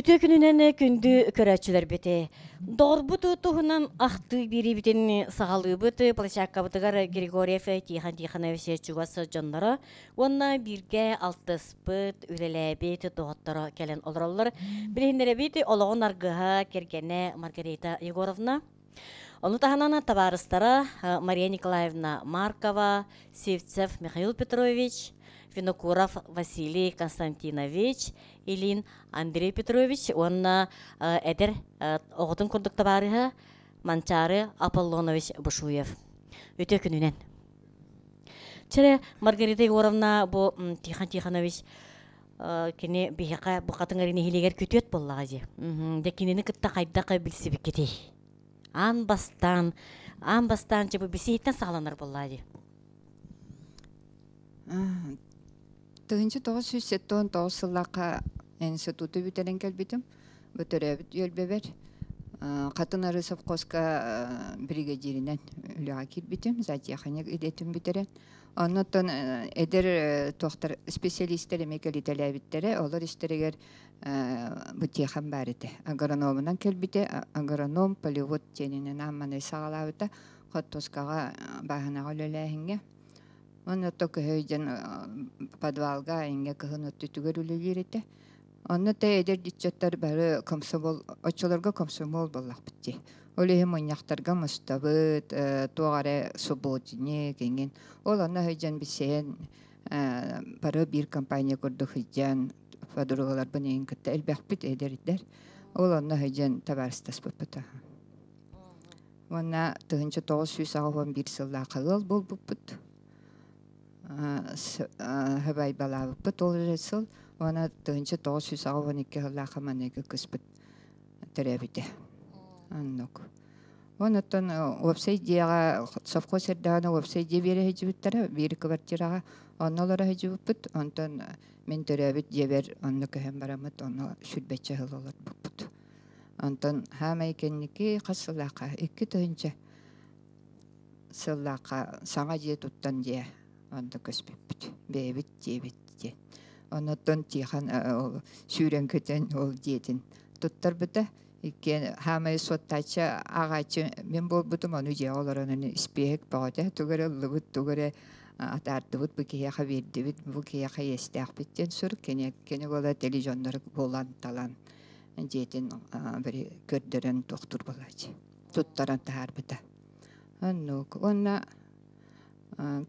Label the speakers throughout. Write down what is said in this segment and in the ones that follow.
Speaker 1: Үтүө күнүнэн күндү көрөөччүлэрбит. Доҕорбут туһунан ахтыы биэриибитин саҕалыыбыт. Площадкабытыгар Григорьев Тихон Тихонович чугас дьонноро уонна бииргэ алтыспыт, үлэлээбит доҕотторо кэлэн олороллор. Билиһиннэрэбит олоҕун аргыһа, кэргэнэ Маргарита Егоровна. Ону таһынан табаарыстара Мария Николаевна Маркова, Сивцев Михаил Петрович, Винокуров Василий Константинович, Илин Андрей Петрович уонна эдэр оҕотун курдук табаарыһа Манчаары Аполлонович Бушуев. Үтүө күнүнэн. Чэрэ, Маргарита Егоровна бу Тихон Тихонович кини биһиэхэ бу хатыҥ нэһилиэгэр күтүөт буоллаҕа дии. Дьэ кинини кытта хайдах билсибиккитий? Аан бастаан, аан бастаан чэ бу бисиһиттэн саҕаланар буоллаҕа дии.
Speaker 2: 1979 сыллаахха институту бүтэрэн кэлбитим. Бу төрөөбүт үөлбэбэр Хатын Ары совхозка биригэдьииринэн үлэҕэ киирбитим, зоотехник идэтин бүтэрэн. Оннуттан эдэр туохтар специалистэр эмиэ кэлитэлээбиттэрэ. Олор истэригэр бу Тихон баар этэ. Агрономунан кэлбитэ. Агроном полевод диэнинэн аамманай саҕалаабыта. Хортуоскаҕа бааһынаҕа үлэлээһиҥҥэ. Онно көһөй диэн подвалга иҥҥэ кыһын өттүтүгэр үлэлиир этэ. Онно тэ эдэр ыччаттар бары комсомол, оччолорго комсомол буоллахпыт дии. Ол иһин мунньахтарга мустабыт, туох эрэ субботник иҥин. Ол онно сылдьан билсиһэн бары биир компания курдук сылдьан подругаларбын иһин кытта элбэхпит эдэрдэр. Ол онно сылдьан табаарыстаспыппыт. Уонна 1981 сыллаахха ыал буолбуппут. Хабайбалаабыппыт ол эрэ сыл. Уонна 1982 сыллаахха маныга кыспыт төрөөбүтэ. Оннук. Онуттан уопсай дьиэҕэ совхоз эрдэҕинэ уопсай дьиэ биэрэ сылдьыбыттара биир квартираҕа онно олоро сылдьыбыппыт. Онтон мин төрөөбүт дьиэбэр онно көһөн бараммыт онно сүүрбэччэ сыл олорбуппут. Онтон хаамай кэнники хас сыллаахха 2000 сыллаахха саҥа дьиэ туттан дьиэ онно көспүппүт. Бэйэбит дьиэбит диэн. Оннуттан Тихон ол сүүрэн-көтөн ол дьиэтин туттарбыта. Иккиэн хаамай суоттааччы ааҕааччы мин буолбутум, ону дьиэҕэ олорон испиэһик бөҕөтө тугу эрэ ыллыбыт, тугу эрэ атаардыбыт, бу киһиэхэ биэрдибит, бу киһиэхэ иэстээхпит диэн сурук кини кини буола тели дьоннору булан талан дьиэтин били көрдөрөн туохтуур буолааччы туттаран таһаарбыта. Оннук. Уонна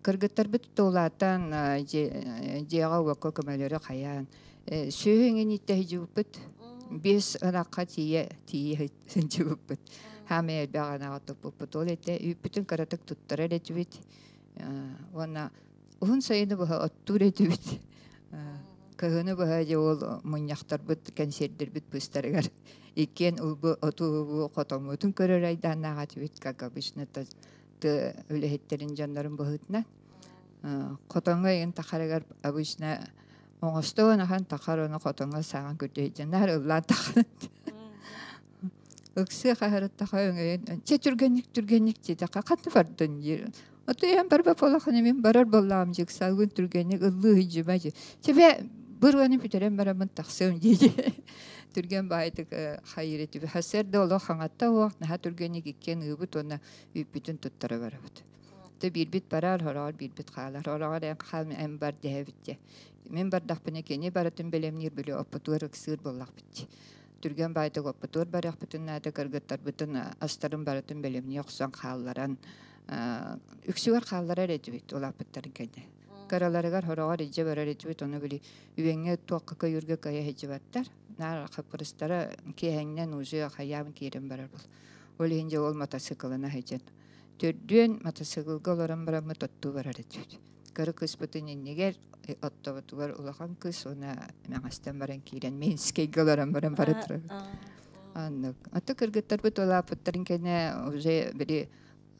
Speaker 2: кыргыттарбыт тулаатан дьиэҕэ-уокка көмөлөрү хайаан сүөһү иҥин ииттэ сылдьыбыппыт. Биэс ынахха тиийэ тиийэ сылдьыбыппыт. Хаамай элбэх ынаҕы туппуппут. Ол этэ үүппүтүн кыратык туттарар этибит. Уонна уһун сайыны быһа оттуур этибит. Кыһыны быһа дьэ ол мунньахтарбыт, кэнсиэрдэрбит быыстарыгар иккиэн улбу оту хотоммутун көрөр айдааннаах этибит, как обычно тыа үлэһиттэрин дьоннорун быһыытынан. Хотоҥҥо ыйын тахарыгар обычно оҥостон ахан тахар ону хотоҥҥо сааҕын көрдөһүдьэн наар ыллаан тахар. Ыксыа хаһырыттаха өҥөйөн чэ түргэнник түргэнник диэтэххэ ханна бардын диир. Ото иһэн барба буолахына мин барар буоллаҕым дьик салгын түргэнник ыллыы сылдьыма дии. Чэбэ быруаны бүтэрэн бараммын тахсыам дии. Түргэн баайдык хайыр этибит. Сарсыарда олох хаҥатта уох наһаа түргэнник иккиэн ыыбыт уонна үүппүтүн туттара барабыт. Тэ биирбит барар, хороҕор биирбит хаалар. Хороҕор эн хаал эн бар дэһэбит дии. Мин бардахпына кини барытын бэлэмниир били оппутугар ыксыыр буоллахпыт дии. Түргэн баайдык оппутугар барыахпытын наада кыргыттарбытын астарын барытын бэлэмнии охсон хаалларан үксүгэр хаалларар этибит улааппыттарын кэннэ. Кыраларыгар хороҕор илдьэ барар этибит, ону били үөҥҥэ туохха көйүүргэ кыайа сылдьыбаттар. Наар хаппырыстара киэһэҥнэн уже хайаан киирэн барар бол. Ол иһин дьэ ол мотоциклына сылдьан. Төрдүөн мотоциклга олорон бараммыт оттуу барар этибит. Кыра кыыспытын иннигэр оттобутугар улахан кыыс уонна мэҥэстэн баран киирэн Минскэйгэ олорон баран бара турабыт. Оннук. Ото кыргыттарбыт улааппыттарын кэннэ уже били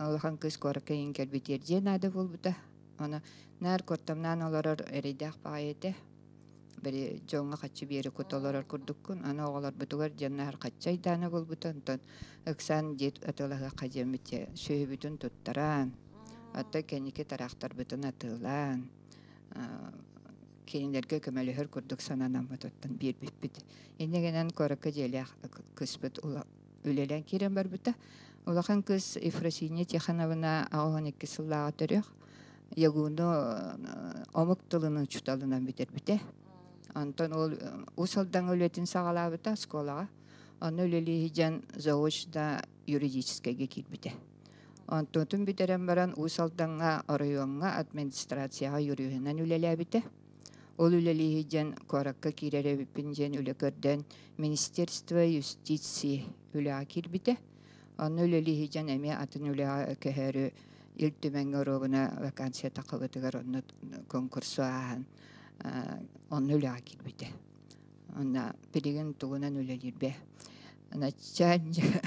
Speaker 2: Улахан кыыс куоракка иҥ кэлбитигэр дьиэ наада буолбута. Аны наар куортамнаан олорор эрэйдээх баҕайы этэ. Били дьоҥҥо хаччы биэри кута олорор курдуккун. Аны оҕолорбутугар диэн наар хаччы айдаана буолбута. Онтон ыксаан дьиэ атыылаһыахха диэммит сүөһүбүтүн туттаран, оттон кэнники тараахтарбытын атыылаан, кинилэргэ көмөлөһөр курдук сананаммыт оттон биэрбиппит. Инньэ гынан куоракка дьиэлээх кыыспыт үлэлээн киирэн барбыта. Улахан кыыс Ефросинья Тихоновна 82 сыллааҕы төрүөх. Ягуну омук тылын учууталынан бүтэрбитэ. Онтон ол Уус Алдаҥҥа үлэтин саҕалаабыта оскуолаҕа. Онно үлэлии сылдьан заочно юридическайга киирбитэ. Онтуотун бүтэрэн баран Уус Алдаҥҥа оройуоҥҥа администрацияҕа юриһынан үлэлээбитэ. Ол үлэлии сылдьан куоракка киирэр эбиппин диэн үлэ көрдөөн Министерство юстиции үлэҕэ киирбитэ. Онно үлэлии сылдьан эмиэ атын үлэҕэ көһөөрү Ил Түмэҥҥэ оруобуна вакансия таххыбытыгар онно конкурсу ааһан онно үлэҕэ киирбитэ. Онно билигин тугунан үлэлиирбэ начальник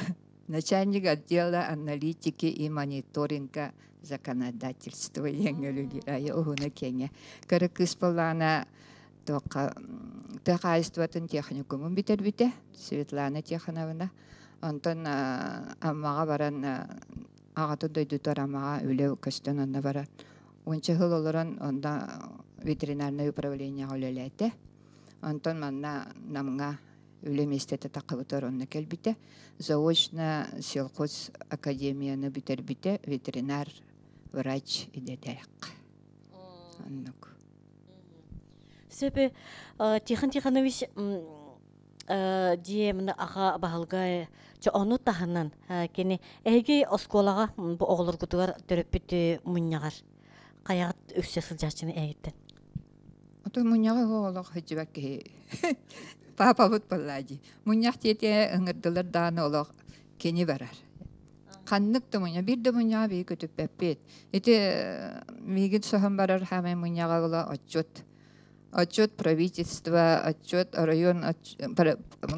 Speaker 2: начальник отдела аналитики и мониторинга законодательства диэҥҥэ үлэлиир айа уһуна киэҥэ. Кыра кыыс буоллаҕына туохха тыа хаһаайыстыбатын техникумун бүтэрбитэ Светлана Тихоновна. Онтон Аммаҕа баран аҕатын дойдутугар Аммаҕа үлэ көстөн онно баран уонча сыл олорон онно ветеринарнай управлениеҕа үлэлээтэ. Онтон манна Намҥа үлэ миэстэтэ таххыбытыгар онно кэлбитэ. Заочно сельхоз академияны бүтэрбитэ, ветеринар врач идэлээх. Оннук.
Speaker 1: Сөп. Тихон Тихонович дьиэ аҕа баһылыга ону таһынан кини эһиги оскуолаҕа бу оҕолоргутугар төрөппүт мунньаҕар хайаҕыт үксэ сылдьааччыны эһигиттэн?
Speaker 2: Ото мунньаҕы олох сылдьыбат киһи паапабыт буоллаа дии. Мунньах диэтэ ыҥырдылар даҕаны олох кини барар. Ханнык да мунньах, биир да мунньаҕы биһиги көтүппэппит. Ити миигин соһон барар хаамай мунньаҕа була отчут. Отчет правительства, отчет оройуон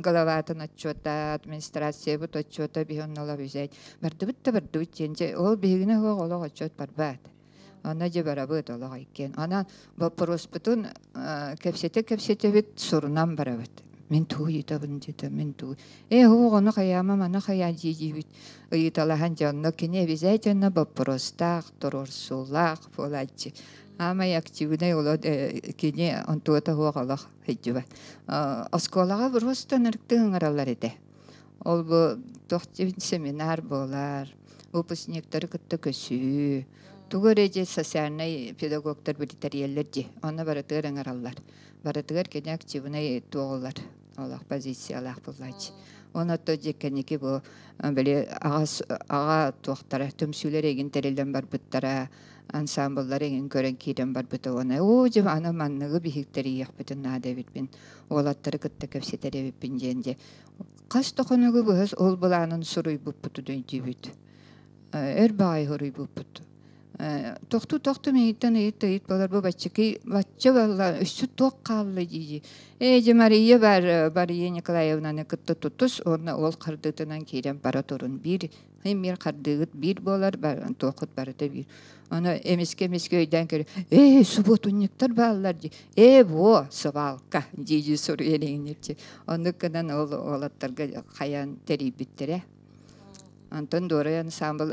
Speaker 2: главатын отчета, администрациябыт отчета биһи онно взять. Бардыбыт да бардыбыт диэн дьэ ол биһигини суох олох отчет барбат. Онно дьэ барабыт олох иккиэн. Онон боппуруоспутун кэпсэтэ-кэпсэтэбит сурунан барабыт. Мин тугу ыйытабын диэтэ, мин тугу. Ээ, һуох, ону хайаама, маны хайаа дии диибит. Ыйыталаһан дьэ онно кини обязательно боппуруостаах, туруорсуулаах буолааччы. Аамай активнай оло кини онтуота суох олох сылдьыбат. Оскуолаҕа просто ынырыктыы ыҥыраллар этэ. Ол бу туох семинар буолар, выпускниктары кытта көсүү, тугу эрэ дьэ социальнай педагогтар билитэрийэллэр дии, онно барытыгар ыҥыраллар. Барытыгар кини активнай туоҕулар, олох позициялаах буоллааччы. Онно дьэ кэнники бу били аҕа аҕа туохтара түмсүүлэр эҥин тэриллэн барбыттара, ансаамбыллар эҥин көрөн киирэн барбыта уонна оо дьэ аны манныгы биһиктэрийиэхпитин наада эбиппин, уолаттары кытта кэпсэтэр эбиппин диэн дьэ хас да хонугу быһа ол былаанын суруйбуппутун өйдүүбүт. Өр баҕайы суруйбуппут. Тохтуу-тохтуу миигиттэн ыйыт да ыйыт буолар бу баччакый бачча буолла өссө туох хаалла дии ээ дьэ Мария бар Мария Николаевнаны кытта тутус уонна ол хардыытынан киирэн бара турун биир мир хардыыгыт биир буолар туоххут барыта биир ону эмискэ эмискэ өйдөөн көрө ээ субуотунньуктар бааллар дии ээ во свалка дии дии суруйан иҥнирчи оннук гынан ол уолаттарга хайаан тэрийбиттэрэ Онтон Дуорай ансаамбыл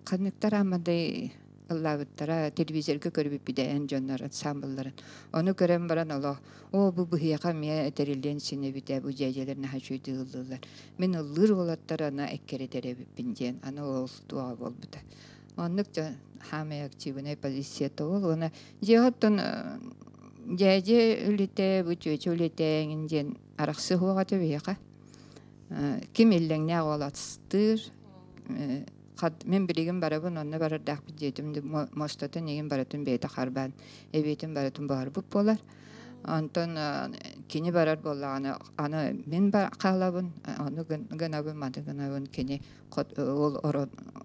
Speaker 2: ханныктар аамадай ыллаабыттара телевизорга көрбүппүт дьоннор ансаамбылларын. Ону көрөн баран олох оо бу быһыйаха эмиэ тэриллиэн син эбит ээ бу дьээдьэлэр наһаа үчүгэйдик ыллыыллар. Мин ыллыыр уолаттар аны эккирэтэр эбиппин диэн аны ол туоҕа буолбута. Оннук да хаамай активнай позицията ол уонна дьиэҕэ оттон дьээдьэ үлэтэ бу чүөчэ үлэтэ эҥин диэн арахсыы суох этэ биһиэхэ. Ким иллэҥнээх уол астыыр, мин билигин барабын онно барардаахпыт диэтим муостатын игин барытын бэйэтэ харбаан эбиэтин барытын буһарбыт буолар. Онтон кини барар буоллаҕына аны мин хаалабын, ону гынабын, маны гынабын кини ол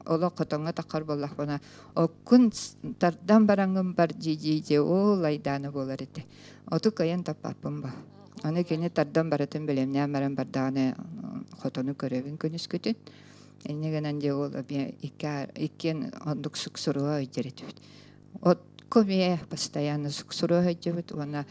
Speaker 2: олох хотоҥҥо таххар буоллахпына оккун тардан бараҥҥын бар дии-дии ол айдаана буолар этэ. Оту кыайан таппаппын ба. Аны кини тардан барытын бэлэмнээн баран бардаҕына хотону көрөбүн күнүскүтүн. Инньэ гынан дьэ ол иккиэн оннук суксуруһа сылдьар этибит. Отко эмиэ постоянно суксуруһа сылдьабыт уонна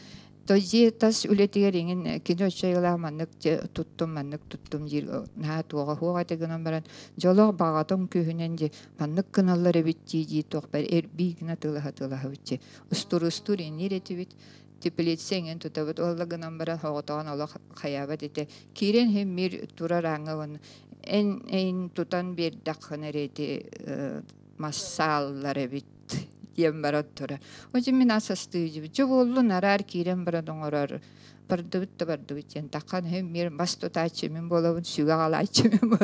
Speaker 2: дьиэ тас үлэтигэр иҥин кини оччойулаах маннык туттум, маннык туттум диир наһаа туоҕа суох этэ гынан баран дьолоох баҕатын күүһүнэн дьэ маннык гыналлар эбит дии-дии туох баар эрбии гына тылаһа-тылаһабыт дьэ устуруустуур иҥниир этибит теплица иҥин тутабыт уолла гынан баран оҕотоҕун олох хайаабат этэ киирэн иһин мир турар ааҥҥа уонна эн эйин тутан биэрдэххинэ эрэ ити массааллар эбит диэн баран турар. Оту мин ас астыы дьэ буоллун араар киирэн баран оҥорор бардыбыт да бардыбыт диэн таххан иһин мир бас тутааччы мин буолабын сүгэ аҕалааччы мин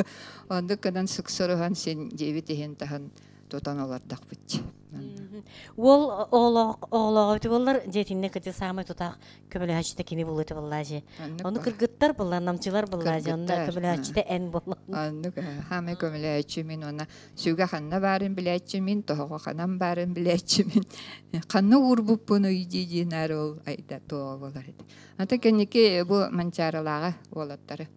Speaker 2: оннук гынан сыксырыһан син дьиэбит иһин таһын тутан олордохпут.
Speaker 1: Уол оҕолооҕо буоллар дьиэтиннэ кыты саамай тутаах көмөлөһөөччүтэ кини буолуо буоллаа Ону кыргыттар булла, намчылар булла, онно көмөлөһөөччүтэ эн буолла.
Speaker 2: Оннук хаамай көмөлөһөөччү мин уонна сүгэ ханна баарын билээччи мин, тоһоҕо ханан баарын билээччи мин. Ханна уурбуппун дии дии наар ол айда туоҕа буолар этэ. Ата кэнники бу Манчаарылааҕа уолаттары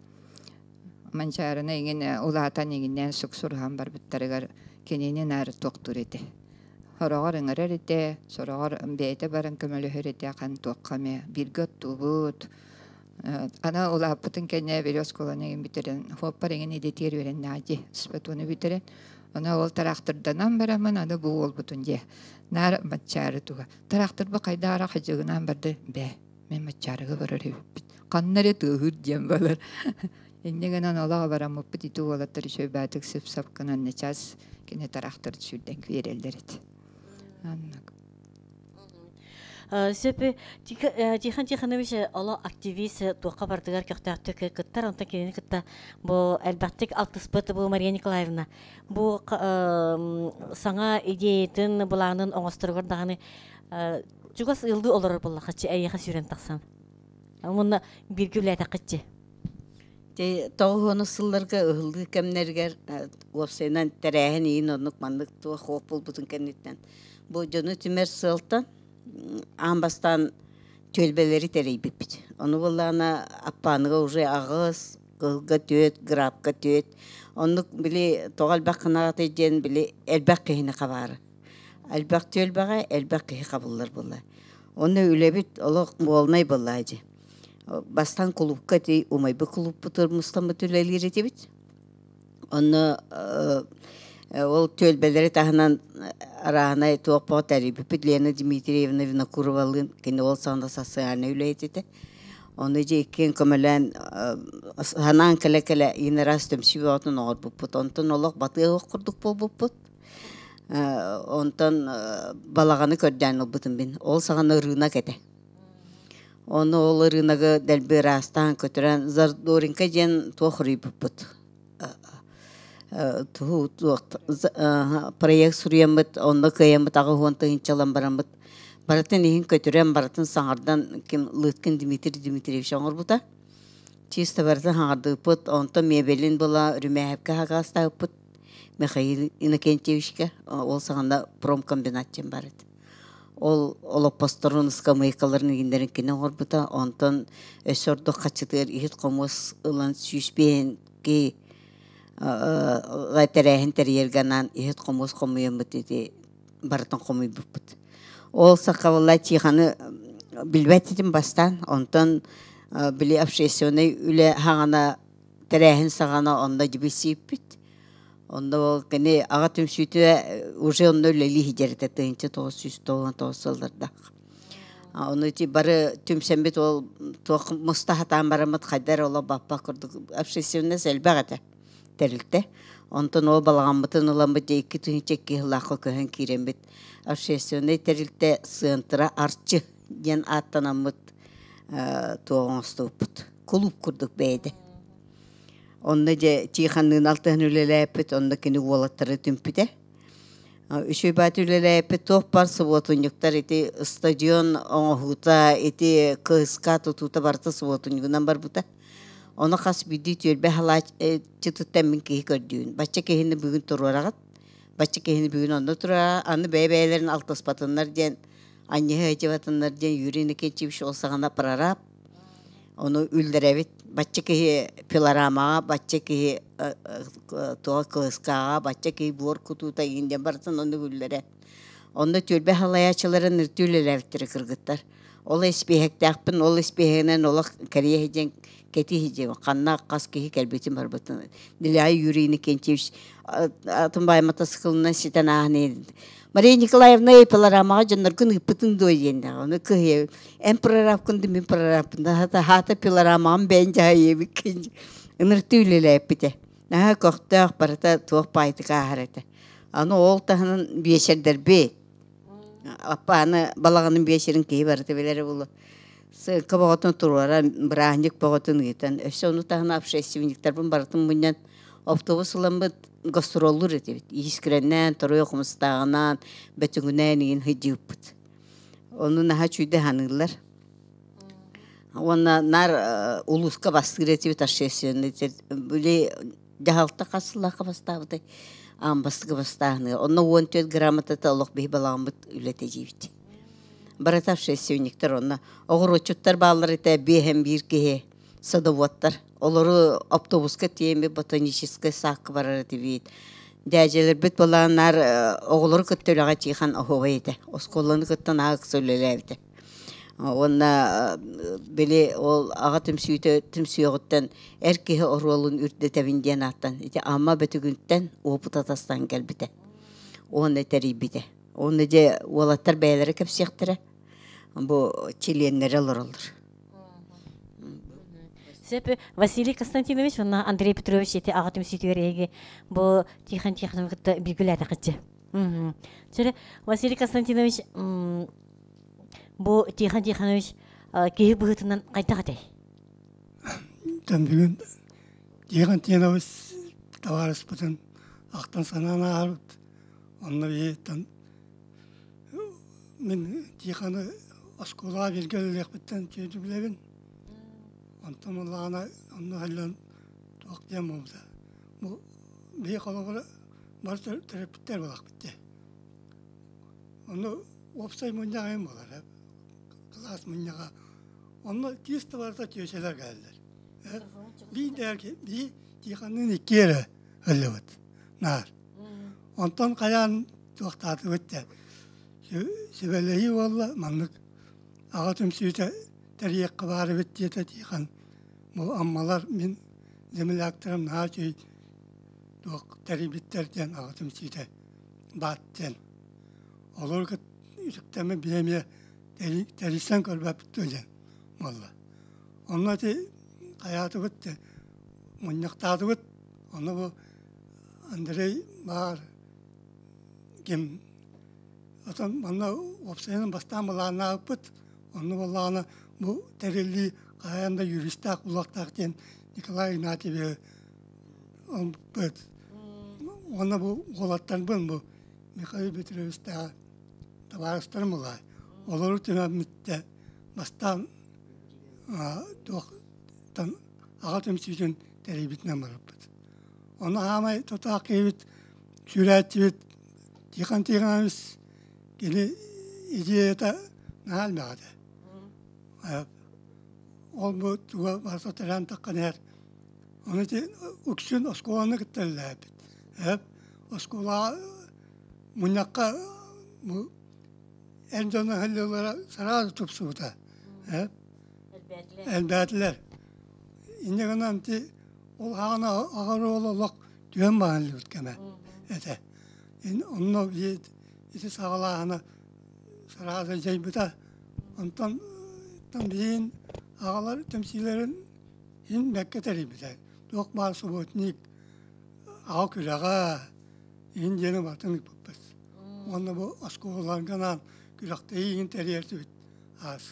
Speaker 2: Манчаарыны иҥин улаатан иҥиннээн суксуруһан барбыттарыгар кинини наар туохтуур этэ. Сороҕор ыҥырар этэ, сороҕор бэйэтэ баран көмөлөһөр этэ, хан туохха эмэ бииргэ оттуубут. Аны улааппытын кэннэ били оскуоланы иҥин бүтэрэн, хуоппар иҥин идэтигэр үөрэннэҕэ дии, спотуну бүтэрэн. Ону ол тыраахтырданан бараммын аны бу уолбутун дьиэ. Наар Манчаары туга. Тыраахтырба хайдах эрэ хадьыгынаан барды, бээ, мин Манчаарыга барар эбиппит. Ханна эрэ тыаһыыр диэн балар. Инньэ гынан олох бараммыппыт ити уолаттар үчүгэйбээтик сып-сап гынан начаас кини тараахтар сүүрдэн киирэллэр этэ. Аннык.
Speaker 1: Сөп Тихон Тихонович оло активист туохха бардыгар көхтөөхтүк кыттар, онтон кинини кытта бу элбэхтик алтыспыт бу Мария Николаевна бу саҥа идеятын, былаанын оҥосторугар даҕаны чугас ыаллыы олорор буоллаххыччы эйиэхэ сүүрэн тахсан. Уонна бииргэ үлээтэххитчи.
Speaker 3: Тоҕуһуону сылларга ыһыллыы кэмнэригэр уопсайынан тэрээһин иин оннук маннык туох хуох буолбутун кэнниттэн бу дьону түмэр сыалтан аан бастаан түөлбэлэри тэрийбиппит. Ону буоллаҕына Аппааныга уже аҕыс, кыһылга түөт, грабка түөт. Оннук били тоҕо элбэх гынаҕытый диэн били элбэх киһини хабаары. Элбэх түөлбэҕэ элбэх киһи хабыллар буолла. Онно үлэбит олох буолнай буолла дьи. Бастаан кулуупка ити умайбыт кулууппутугар мустаммыт үлэлиир этибит. Онно ол түөлбэлэри таһынан арааһынай туох бөҕө тэрийбиппит Лена Дмитриевна Винокуровалыын кини ол саҕана социальнай үлэһит этэ. Ону дьэ иккиэн көмөлөөн санаан кэлэ-кэлэ иин араас түмсүү бөҕөтүн оҥорбуппут. Онтон олох батыах курдук буолбуппут. Онтон балаҕаны көрдөөн ылбытым мин. Ол саҕана ырыынак этэ. Ону ол ырыынагы дэлби ыраастаан көтүрэн Задоринка диэн туох уруйбуппут. Туһу проект суруйаммыт, онно кыайаммыт аҕыс уон тыһыынчалан бараммыт. Барытын иһин көтүрэн, барытын саҥардан ким Лыткин Дмитрий Дмитриевич оҥорбута. Чисто барытын хаҥардыыппыт, онтон мебелин була Рүмээһэпкэ хагаастаабыппыт Михаил Иннокентьевичка, ол саҕана промкомбинат диэн бар этэ. Ол олоппосторун, ыскамыайкаларын игиннэрин кини оҥорбута. Онтон өссө ордук хаччытыгар иһит-хомуос ылан сүүс биэһинки тэрээһин тэрийэргэ анаан иһит-хомуос хомуйаммыт ити барытын хомуйбуппут. Ол сахабылла Тихоны билбэт этим бастаан. Онтон били общественнай үлэ хаҕана тэрээһин саҕана онно дьибисииппит. Онно ол кини аҕа түмсүүтэ уже онно үлэлии сылдьар этэ 1999 сыллардаах. Ону ити бары түмсэммит ол туох муста сатаан бараммыт хайдар оло баппах курдук общественность элбэх этэ тэрилтэ. Онтон ол балаҕаммытын ыламмыт дьэ 2002 сыллаахха көһөн киирэммит общественнай тэрилтэ сыантыра Арчы диэн ааттанаммыт туох оҥостубуппут. Кулууп курдук бэйэтэ. Онно дьэ Тихонныын алтыһан үлэлээппит, онно кини уолаттары түмпүтэ. Үчүгэй баат үлэлээппит туох бар субуотунньуктар ити стадион оҥоһуута, ити КСК тутуута барыта субуотунньугунан барбыта. Ону хас биирдии түөлбэ халааччытыттан мин киһи көрдүүн. Бачча киһини бүгүн туруораҕыт, бачча киһини бүгүн онно туруора, аны бэйэ-бэйэлэрин алтыспатыннар диэн, анньыһы дьыбатыннар диэн Юрий Никитич ол саҕана прораб Ону үллэрэбит. Бачча киһи пилорамаҕа, бачча киһи туох кыһыскааҕа, бачча киһи буор кутуута иин диэн барытын оннук үллэрэ. Онно түөлбэ халайааччыларын ыртыы үлэлээбиттэрэ кыргыттар. Ол испииһэктээхпин, ол испииһэгинэн олох кэриэһи диэн кэтиһи диэн ханна хас киһи кэлбитин барбытын. Диляй Юрий Иннокентьевич атын баай матасыкылынан ситэн ааһан Мария Николаевна пилорамаҕа дьонноргун ыыппытын дуо диэн ону кыһыйа эн прорабкын да мин прорабпын да хата хаата пилорамаҕын бэйэн дьаһайыабыккын ыныртыы үлэлээппитэ наһаа көхтөөх барыта туох баайтык ааһар этэ аны ол таһынан биэчэрдэрбит аппааны балаҕанын биэчэрин киһи барыта билэрэ буолуо сыыҥка боҕотун туруоран бырааһынньык боҕотун ыытан өссө ону таһынан общественниктарбын барытын мунньан автобус ыламмыт гастроллуур этибит иискирэннээн торуйа хомустааҕынан бөтүҥүнээн иин сылдьыбыппыт ону наһаа үчүгэй саныыллар уонна наар улууска бастыыр этибит общественный били дьаһалта хас сыллаахха бастаабытай аан бастакы бастааһыныгар онно 14 грамотата олох биһи балаҕаммыт үлэтэ диибит барыта общественниктар онно оҕуруотчуттар бааллар этэ биэһэн биир киһи садоводтар олору автобуска тиэмми ботаническай саакка барар этибит дээдьэлэрбит балааннар оҕолору кытта үлэҕэ Тихон оһуобай этэ оскуоланы кытта наһаа ыкса үлэлээбитэ уонна били ол аҕа түмсүүтэ түмсүөҕүттэн эр киһи оруолун үрдэтэбин диэн ааттан ити Амма Бөтүгүнтэн уопут атастаан кэлбитэ уонна тэрийбитэ уонна дьэ уолаттар бэйэлэрэ кэпсиэхтэрэ бу чилиэннэрэ олороллор.
Speaker 1: Сөп Василий Константинович уонна Андрей Петрович ити аҕа түмсүүтүгэр эһиги бу Тихон Тихоновы кытта бииргэлээтэххитчи. Чөрө Василий Константинович бу Тихон Тихонович киһи быһыытынан хайдах этэй?
Speaker 4: Бүгүн Тихон Тихонович табаарыспытын ахтан санаан ааһарбыт. Онно биһиттэн Мин Тихоны оскуолаҕа бииргэ үлэлиэхпиттэн үчүгэйдик билэбин. Онтон ыллаҕына онно иһиллэн туох диэн буолбута. Бу биһи холобура бары төрөппүттэр буолахпыт дии. Онно уопсай мунньах эҥин буолар кылаас мунньаҕа. Онно тиис да барыта тиэчэлэр кэлэллэр. Биир биир Тихонныын икки эрэ ыллыбыт наар. Онтон хайаан туохтаатыбыт дэ сүбэлэһии буолла маннык аҕа түмсүүтэ тэрийиэххэ баар эбит диэтэ Тихон бу Аммалар мин земляктарым наһаа үчүгэй туох тэрийбиттэр диэн аҕа түмсүүтэ баат диэн олору үтүктэммэ биһи эмиэ тэрийсэн көрбөппүт дуо диэн буолла онно ити хайаатыбыт мунньахтаатыбыт ону бу Андрей баар ким отон манна уопсайынан бастаан былааннаабыппыт онно буоллаҕына бу тэриллии хайаан да юристаах булуохтаах диэн Николай Игнатьевиһы ылбыт уонна бу уолаттарбын бу Михаил Петровичтааҕы табаарыстарым улаай олору түмэммиттэ бастаан туохтан аҕа түмсүүтүн тэрийбитинэн барбыппыт Ону хаамай тутаах киһибит сүүрээччибит Тихон Тихонович кини идеята наһаа элбэх этэ. Ол бу туга барыта төрөөн таххан иһэр. Ону ити үксүн оскуоланы кытта үлэлээбиппит. Оскуолаҕа мунньахха бу эр дьоно ыһыллыылара сразу тупсубута. Элбээтилэр. Инньэ гынан ити Ол аҕана аҕар уол олох түһэн баһыллыбыт кэмэ этэ. Онно ити саҕалааһына сразу дьайбыта. Онтон билигин аҕалар түмсүүлэрин иһин бэккэ тэрийбитэ. Туох баар субботник, аҕа күрэҕэ иһин диэни барытын ыыппыппыт. Уонна бу оскуолаларга анаан күрэхтэһии иһин тэрийэртибит аас.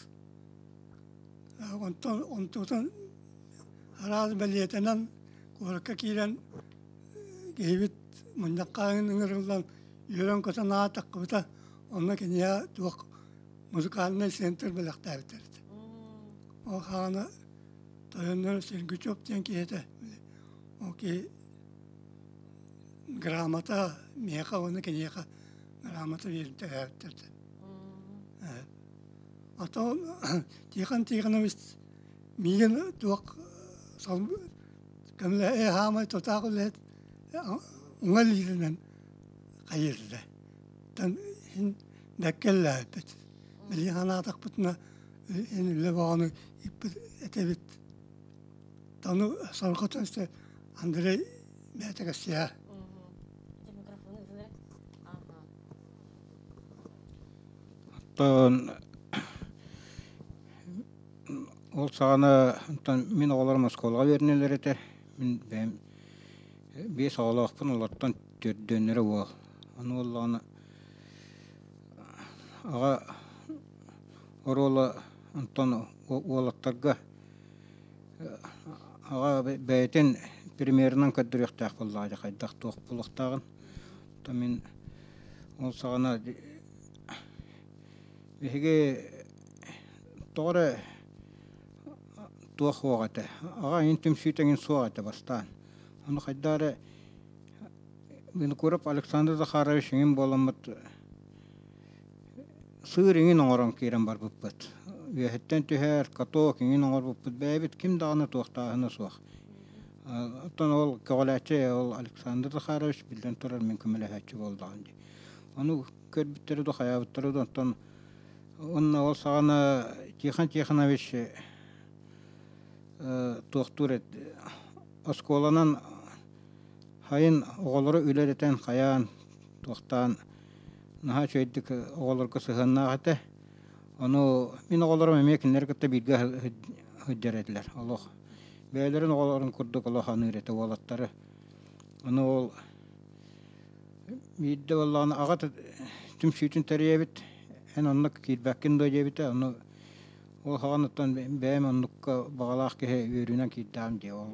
Speaker 4: Онтон онтутун Араас бэлиэтэнэн куоракка киирэн киһибит мунньахха ыҥырыллан үөрэн-көтөн аатахпыта онно киниэхэ туох музыкальнай центр бэлэхтээбиттэр этэ. Ол хаана тойоннор Сергучев диэн киһи этэ. Ол киһи грамота миэхэ уонна киниэхэ грамота биэртэлээбиттэр этэ. А то Тихон Тихонович Миигин туох Көмөлө хаамай тутаах үлэһит уҥа илиитинэн хайыырда. Тан иһин бэккэллээбиппит. Билигин санаатахпытына иһин үлэ бөҕөнү иппит этэбит. Тону сорҕотун Андрей бэйэтэ кэпсиэҕэ.
Speaker 5: Оттон Ол саҕана онтон мин оҕолорум оскуолаҕа үөрэнэллэр этэ. Мин бэйэм биэс оҕолоохпун, олортон төрдүөннэрэ уол. Ону буоллаҕына аҕа оруола онтон уолаттарга аҕа бэйэтин примерынан көрдөрүөхтээх буоллаҕа дьэ хайдах туох буолуохтааҕын. Оттон мин ол саҕана Биһиги тоҕо эрэ туох суох этэ, аҕа эҥин түмсүүтэ эҥин суох этэ бастаан. Ону хайдах эрэ Винокуров Александр Захарович эҥин буоламмыт сыыр эҥин оҥорон киирэн барбыппыт. Үөһэттэн түһэр, каток эҥин оҥорбуппут бэйэбит ким даҕаны туохтааһына суох. Оттон ол көҕүлээччи ол Александр Захарович биллэн турар мин көмөлөһөөччү буоллаҕым дии. Ону көрбүттэрэ да хайаабыттара да онтон уонна ол саҕана Тихон Тихонович туохтуур оскуоланан хайын оҕолору үлэлэтэн хайаан туохтаан наһаа үчүгэйдик оҕолорго сыһыаннаах этэ. Ону мин оҕолорум эмиэ кинилэри кытта бииргэ сылдьар этилэр олох бэйэлэрин оҕолорун курдук олох аныыр этэ уолаттары. Ону ол Биирдэ буоллаҕына аҕа түмсүүтүн тэрийэбит, эн онно киирбэккин дуо диэбитэ, ону ол хаҕаныттан бэйэм оннукка баҕалаах киһи үөрүүнэн киирдэҕим дии ол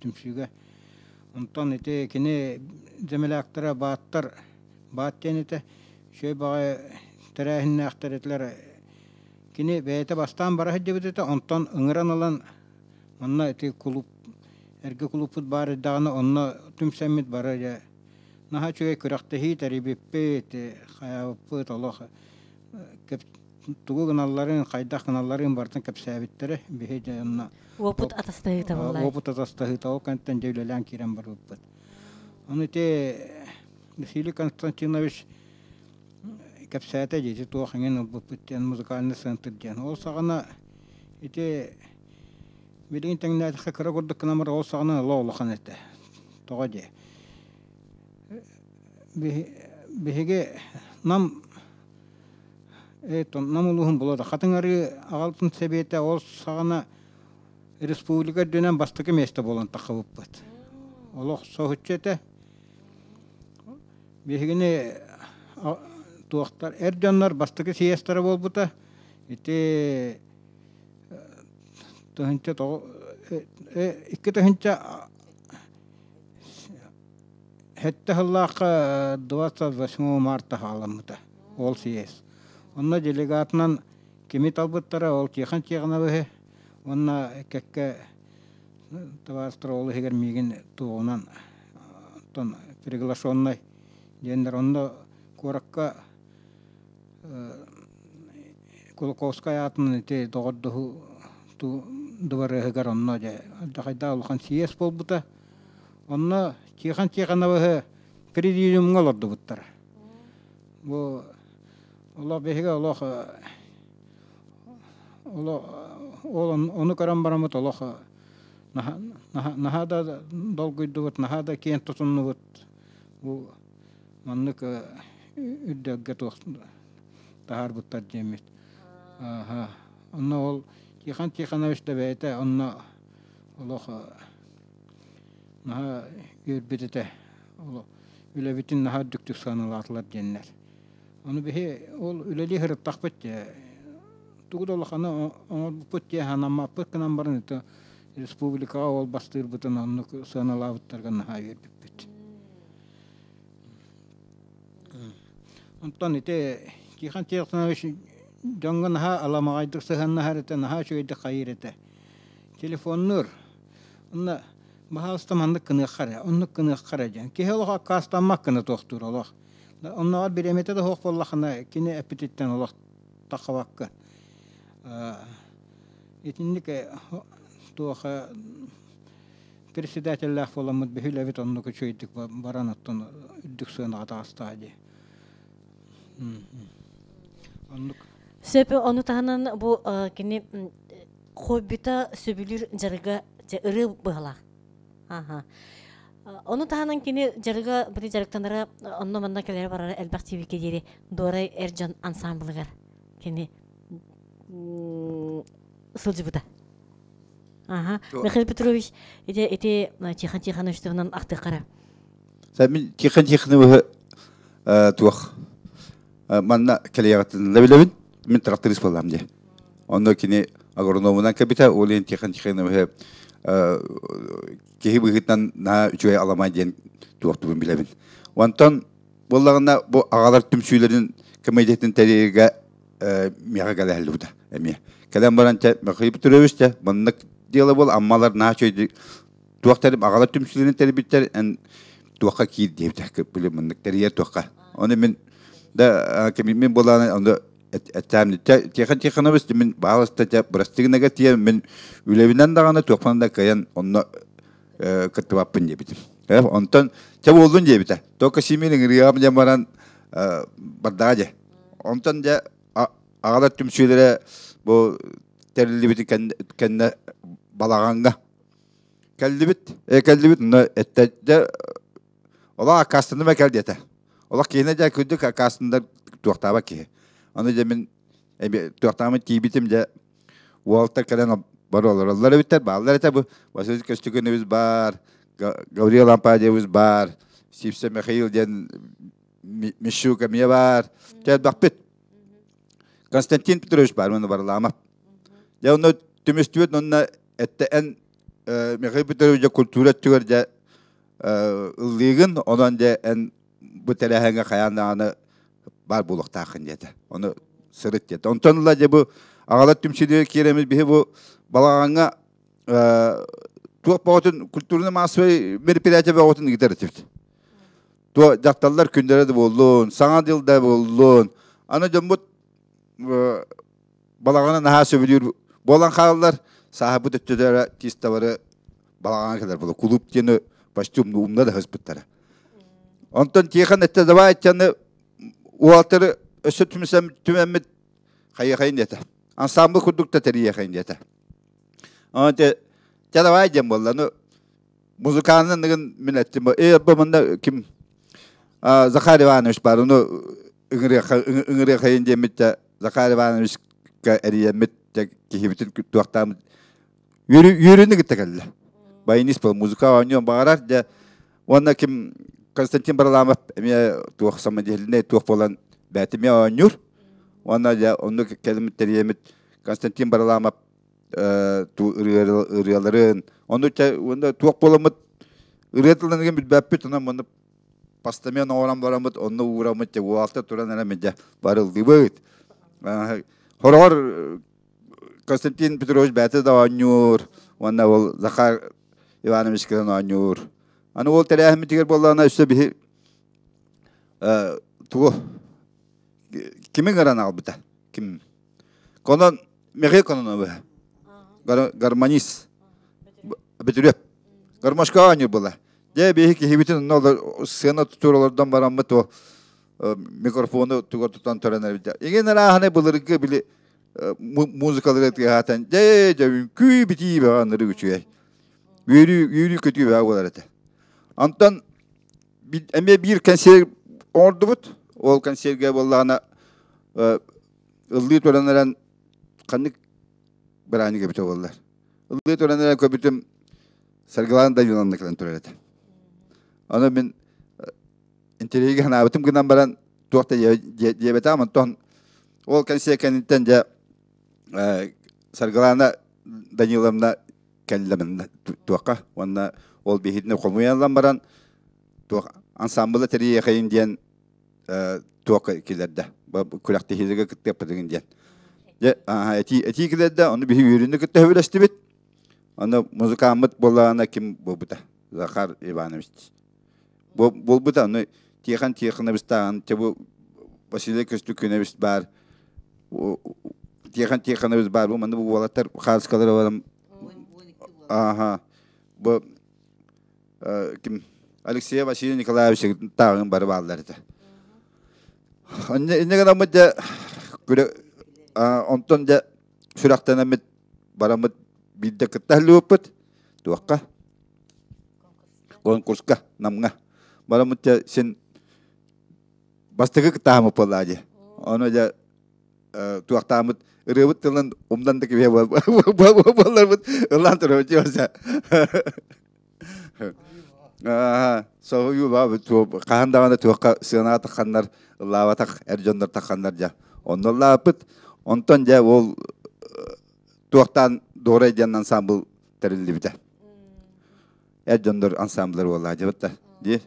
Speaker 5: түмсүүгэ. Онтон ити кини землячтара бааттар, баат диэн этэ, үчүгэй баҕайы тэрээһиннээхтэр этилэр. Кини бэйэтэ бастаан бара сылдьыбыт этэ, онтон ыҥыран ылан Онно ити кулууп эргэ кулууппут баар эрдэҕинэ онно түмсэммит бары дьэ наһаа үчүгэй күрэхтэһии тэрийбиппит, хайаабыппыт олох тугу гыналларын, хайдах гыналларын барытын кэпсээбиттэрэ. Биһи дьэ онно
Speaker 1: Уопут атастаһыыта буолла.
Speaker 5: Уопут атастаһыыта ол кэнниттэн дьэ үлэлээн киирэн барбыппыт. Ону ити Василий Константинович кэпсээтэ дии туох иҥин ылбыппыт диэн музыкальный центр диэн. Ол саҕана ити Билигин тэҥнээтэххэ кыра курдук гынан баран ол саҕана олох улахан этэ. Тоҕо диэ? Биһиги Нам Нам улууһун булуота Хатыҥ Арыы аҕалтын сэбиэтэ ол саҕана республика үрдүнэн бастакы миэстэ буолан таххыбыппыт. Олох соһуччу этэ. Биһигини туохтар эр дьоннор бастакы съезтэрэ буолбута. Ити тыһыынча 2 тыһыынча сэттэ сыллаахха 28 марта хаалламмыта ол съезд. Онно делегатынан кими талбыттара ол Тихон Тихоновиһы уонна кэккэ табаарыстар ол иһигэр миигин туоҕунан оттон приглашенный диэннэр онно куоракка Кулаковскай аатынан ити доҕордоһуу дыбарыаһыгар онно дьэ алдьархайдаах улахан съезд буолбута. Онно Тихон Тихоновиһы президиумҥа олордубуттара. Бу олох биһиги олох олох ол ону көрөн бараммыт олох наһаа да долгуйдубут, наһаа да киэн тутуннубут. Бу маннык үрдэлгэ туох таһаарбыттар диэммит. Ааһа. Онно ол Тихон Тихонович да бэйэтэ онно олох наһаа үөрбүт этэ. Ол үлэбитин наһаа үрдүктүк сыаналаатылар диэннэр. Ону биһи ол үлэлии сырыттахпыт дии. Тугу да улаханы оҥорбуппут дии санаммаппыт гынан баран это республикаҕа ол бастыырбытын оннук сыаналаабыттарга наһаа үөрбүппүт. Онтон ити Тихон Тихонович дьоҥҥо наһаа аламаҕайдык сыһыаннаһар этэ, наһаа үчүгэйдик хайыыр этэ. Телефоннуур. Онно баһаалыста маннык гыныахха эрэ, оннук гыныахха эрэ диэн. Киһи олох аккаастаммат гына туохтуур олох. Оннооҕор бириэмэтэ да суох буоллахына, кини эппититтэн олох таххабакка. Итинник туох председателлээх буоламмыт биһилэбит оннук үчүгэйдик баран оттон үрдүк сыанаҕа таҕыстаҕа дии. Оннук.
Speaker 1: Сөп, ону таһынан бу кини хоббита сөбүлүүр дьарыга ырыы быһалаах. Аха. Ону таһынан кини дьарыга били дьарыктанара онно-манна кэлэрэ барара элбэх тиибиккэ диэри Дуорай эр дьон ансаамбылыгар кини сылдьыбыта. Аха. Михаил Петрович, ити ити Тихон Тихонович туһунан ахтыаххара.
Speaker 6: Мин Тихон Тихоновиһы туох манна кэлиэҕиттэн билэбин. Мин тракторист буоллам дии. Онно кини агрономунан кэбитэ, ол иһин Тихон Тихоновиһы киһи быһыытынан наһаа үчүгэй аламай диэн туохтугун билэбин. Онтон буоллаҕына бу аҕалар түмсүүлэрин комитетин тэрийэргэ миэхэ кэлэһэллибитэ эмиэ. Кэлэн баран чэ Михаил Петрович чэ маннык дело буол аммалар наһаа үчүгэй туох тэрим аҕалар түмсүүлэрин тэрийбиттэр эн туохха киир диэбитэ били маннык тэрийэр туохха. Ону мин да мин буолааны ону эттэм Тихон Тихонович мин баалыста те бырастыгынага тиэ мин үлэбинэн даҕаны туохпан да кыайан онно кыттыбаппын диэбитим. Онтон чэ буоллун диэбитэ. Только Симин ыҥырыам диэн баран бардаҕа дьэ. Онтон дьэ аҕалар түмсүүлэрэ бу тэриллибити кэннэ балаҕаҥҥа кэллибит. Кэллибит онно эттэ дьэ олох аккаастаныма кэл диэтэ. Олох киһини дьэ күндүк аккаастандар туохтаабат киһи. Аны дьэ мин туохтаамын тиийбитим дьэ уолтар кэлэн бары олороллор эбиттэр бааллар этэ бу Василий Көстөкүнэбис баар Гавриил Ампадьевич баар Сипсе Михаил диэн Мишук эмиэ баар элбэхпит Константин Петрович баар уонна Варламов дьэ онно түмүстүбүт онно этте эн Михаил Петрович дьэ культура өттүгэр дьэ ыллыыгын онон дьэ эн бу тэрээһиҥҥэ хайаан даҕаны баар буолуохтааххын диэтэ. Ону сырыт диэтэ. Онтон ыла дьэ бу аҕалар түмсүүнүгэр киирэммит биһи бу балаҕаҥҥа туох бөҕөтүн культурно-массовай мероприятие бөҕөтүн ыытар этибит. Туо дьахталлар күннэрэ да буоллун, саҥа дьыл да буоллун. Аны дьоммут балаҕаны наһаа сөбүлүүр буолан хааллар. Сааһыбыт өттүлэрэ тиистабары балаҕаҥҥа кэлэр буолла. Кулууп диэни почти умна да сыспыттара. Онтон Тихон этте давай аны уолаттары өссө түмсэм түмэммит хайыахайын диэтэ. Ансамбль курдук да тэрийиэхэйин диэтэ. Онон те давай диэн буолла. Ну музыканын ныгын мин эттим. Э бу манна ким Захар Иванович бар. Ону ыҥырыахайын диэммит Захар Ивановичка эрийэммит киһибитин туохтааммыт үөрүүнү кытта кэллэ. Баянист был музыка оонньуон баҕарар дьэ уонна ким Константин Бараламов эмиэ туох самодеятельнай туох буолан бэйэтэ эмиэ оонньуур. Уонна дьэ оннук кэлимит тэрийэммит Константин Бараламов ырыаларын ону уонна туох буоламмыт ырыа тылын билбэппит онон манна постамент оҥорон бараммыт онно уураммыт дьэ уолаттар туран эрэ дьэ барыллыбыт. Хороҕор Константин Петрович бэйэтэ да оонньуур уонна ол Захар Иванович кэлэн оонньуур. Аны ол тэрээһиммитигэр буоллаҕына өссө биһи тугу кими ыҥыран аҕалбыта ким Конон Михаил Кононовы гармонист Бөтүрүөп гармошка оонньуур буолла. Дьэ биһи киһибитин онно сцена тутуур олордон бараммыт ол микрофону тугар тутан туран эбит. Игин арааһаны былыргы били музыкалары тыаһаатан дьэ дьэ үҥкүү битии бөҕө ынырык үчүгэй. Үөрүү үөрүү көтүү бөҕө буолар этэ. Онтон эмиэ биир кэнсиэр оҥордубут. Ол кэнсиэргэ буоллаҕына ыллыы туран эрэн ханнык бырааһынньык эбитэ буоллар. Ыллыы туран эрэн көбүтүм Саргылаана Даниловна кэлэн турар этэ. Аны мин интэриэһиргэ санаабытым гынан баран туох да диэбэтэҕим онтон ол кэнсиэр кэнниттэн дьэ Саргылаана Даниловна кэллэ манна туохха уонна ол биһигини хомуйан ылан баран туох ансамбла тэрийиэхэйин диэн туохха киллэрдэ күрэхтэһиилэргэ кыттыахпытыгын диэн дьэ этии этии киллэрдэ ону биһиги үөрүүнү кытта сөбүлэстибит ону музыкааммыт буоллаҕына ким буолбута Захар Иванович буолбута ону Тихон Тихоновичтааҕын те бу Василий Көстөкүүнэбис баар Тихон Тихонович баар бу манна бу уолаттар хааскалары баран ааха бу. Ким Алексей Василий Николаевич тааҕын бары бааллар этэ. Инне гынаммыт дьэ онтон дьэ сүрэхтэнэммит бараммыт биирдэ кытта иһиллибиппит туохха конкурска Намҥа бараммыт дьэ син бастакы кыттаһаммыт буоллаа дии. Ону дьэ туохтааммыт ырыабыт тылын умнан да кибиһэ буолларбыт ыллаан турабыт дьиэ Соһуйуу хаһан даҕаны туохха сыанаҕа тахханнар ыллаабатах эр дьоннор тахханнар дьэ онно ыллаабыппыт. Онтон дьэ ол туохтаан Дуорай диэн ансаамбыл тэриллибитэ. Эр дьоннор ансамбллар буоллаа дьэбит да. Дии.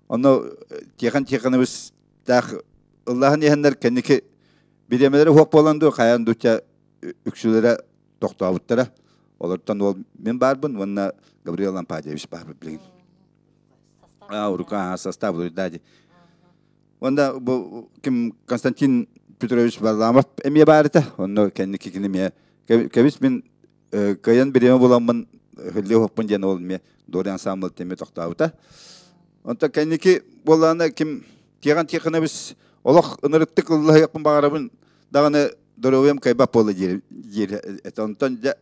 Speaker 6: Онно Тихон Тихонович таах ыллаһан иһэннэр кэнники бириэмэлэрэ уһуох буолан дуу хайаан дучча үксүлэрэ тохтообуттара. Олортон ол мин баарбын уонна Гавриил Лампадьевич баарбыт билигин. А, рука состав дади. Онда бу ким Константин Петрович Варламов эмиэ баар этэ. Онно кэнники кини эмиэ кэбис мин кыайан бириэмэ буламмын хөллүө уһукпун диэн ол эмиэ Дори ансамбл эмиэ тохтообута. Онтон кэнники буоллаҕына ким Тихон Тихонович олох ынырыктык ыллаһыахпын баҕарабын даҕаны доруобуйам кыайбат буолла диир диир этэ. Онтон дьэ